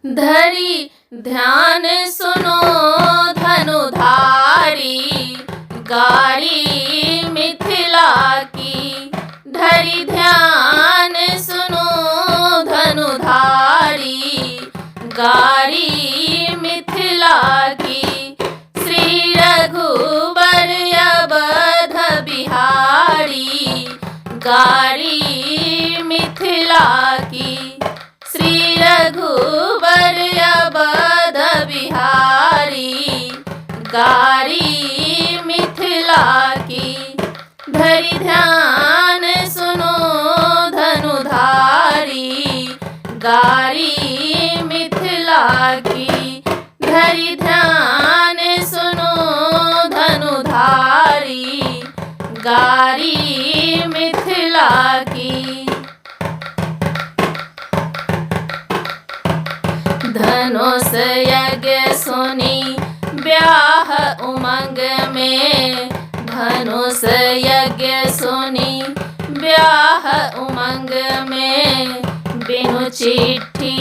धरि ध्यान सुनो धनुधारी गारी मिथिला की। धरि ध्यान सुनो धनुधारी गारी मिथिला की। श्री रघुबर अवध बिहारी गारी मिथिला की। श्री रघुबर अवध बिहारी गारी मिथिला की। धरि ध्यान सुनो धनुधारी गारी मिथिला की। धरि ध्यान सुनो धनुधारी गारी मिथिला की। धनुष यज्ञ सुनी ब्याह उमंग में। धनुष यज्ञ सुनी ब्याह उमंग में। बिनु चिट्ठी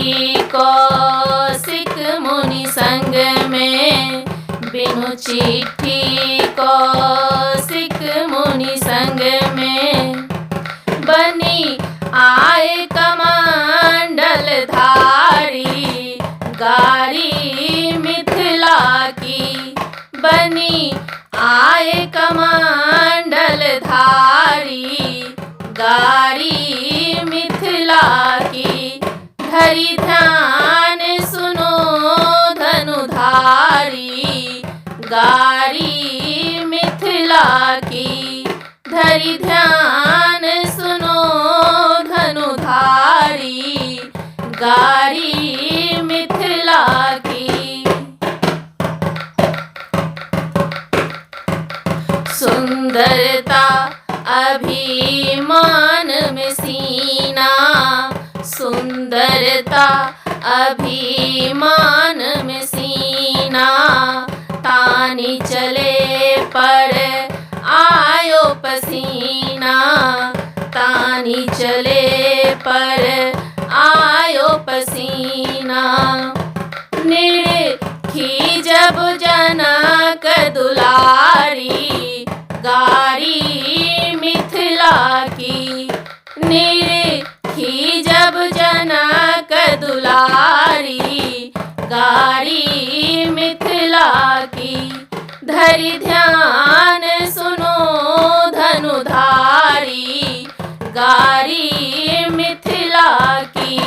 कौशिक मुनि संग में। बिनु चिट्ठी कौशिक मुनि संग में। बनी आए कमंडल धारी गारी मिथिला की। बनी आए कमंडल धारी गारी मिथिला की। धरि ध्यान सुनो धनुधारी गारी मिथिला की। धरि ध्यान सुनो धनुधारी गारी मिथिला की। सुंदरता अभिमान में सीना। सुंदरता अभिमान में सीना। तानी चले पर आयो पसीना। तानी चले पर आयो पसीना। निरखी जब जनक दुलारी गारी मिथिला की। निरखी जब जनक दुलारी गारी मिथिला की। धरि ध्यान सुनो धनुधारी गारी मिथिला की।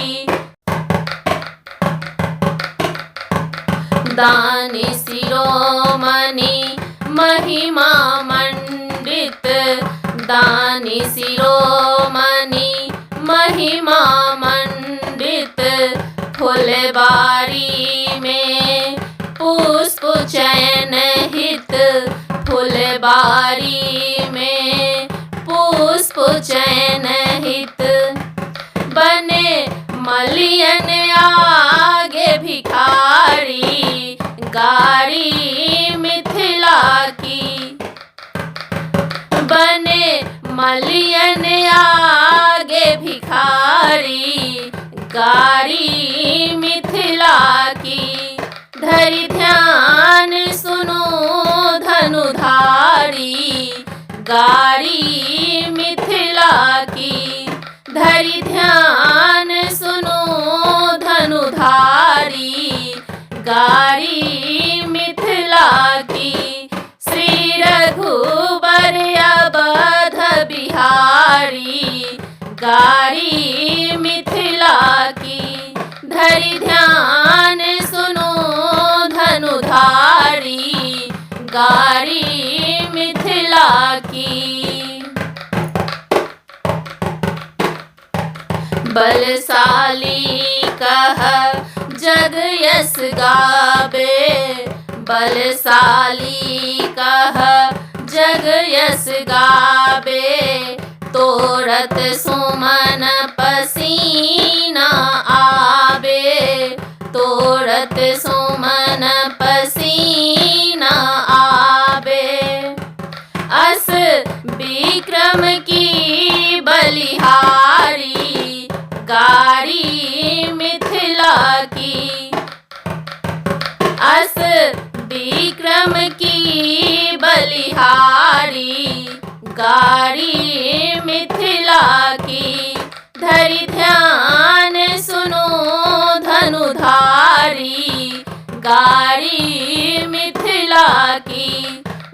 दानी शिरोमणि महिमा मंडित। दानी शिरोमणि महिमा मंडित। फुलबारी में पुष्प चयन हित। फुलबारी में पुष्प चयन हित। बने मलियन आगे भिखारी गारी मिथिला की। बने मलियन आगे भिखारी गारी मिथिला की। धरि ध्यान सुनो धनुधारी गारी मिथिला की। धरि ध्यान सुनो धनुधारी गारी मिथिला की। श्री रघुबर अवध बिहारी गारी मिथिला की। धरि ध्यान सुनो धनुधारी गारी मिथिला की। बलशाली कह जग यश गावे। बलशाली कह जग यश गावे। तोरत सुमन पसीना आवे। तोरत सुमन पसीना आवे। अस विक्रम की बलिहारी गारी मिथिला की। यस विक्रम की बलिहारी, गारी मिथिला की। धरि ध्यान सुनो धनुधारी, गारी मिथिला की।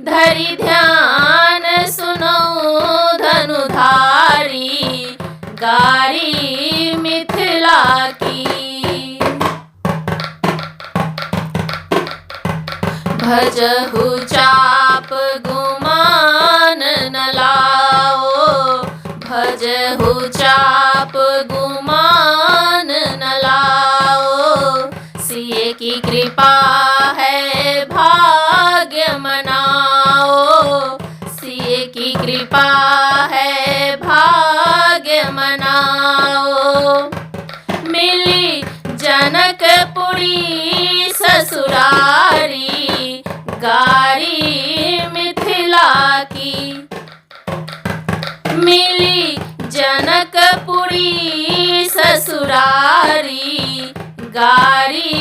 धरि ध्यान सुनो धनुधारी, गारी मिथिला की। भजहु चाप गुमान न लाओ, भजहु चाप गुमान न लाओ। सिय की कृपा है भाग्य मनाओ, सिय की कृपा है भाग्य मनाओ। मिली जनकपुरी ससुरारी, गारी मिथिला की। मिली जनकपुरी ससुरारी, गारी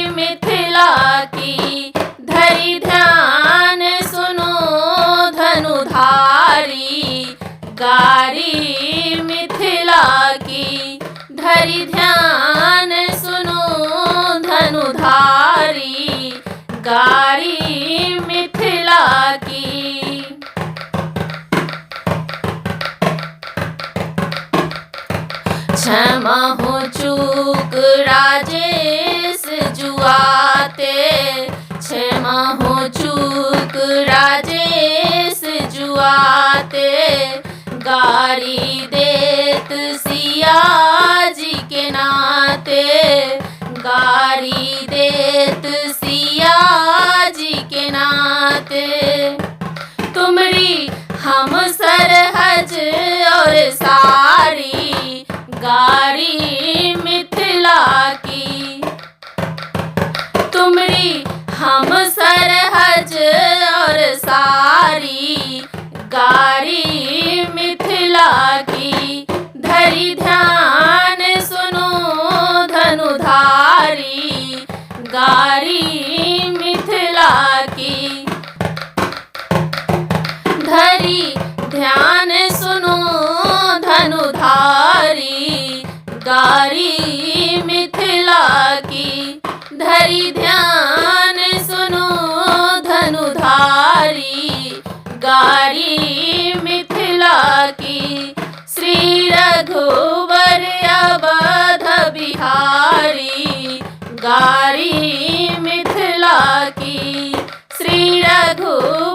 मिथिला की। धरि ध्यान सुनो धनुधारी, गारी मिथिला की। धरि ध्यान सुनो धनुधारी, गारी मिथिला की। क्षमहु चूक राजेश जुआते, क्षमहु चूक राजेश जुआते। गारी देत सिया जी के नाते, गारी देत सिया जी के नाते। तुमरी हम सरहज और सारी, गारी मिथिला की। तुमरी हम सरहज और सारी, गारी मिथिला की। धरि ध्यान सुनो धनुधारी, गारी मिथिला की। धरि ध्यान सुनो धनुधारी, गारी मिथिला की। धरि ध्यान सुनो धनुधारी, गारी मिथिला की। श्री रघुवर अवध बिहारी, गारी मिथिला की। श्री रघुवर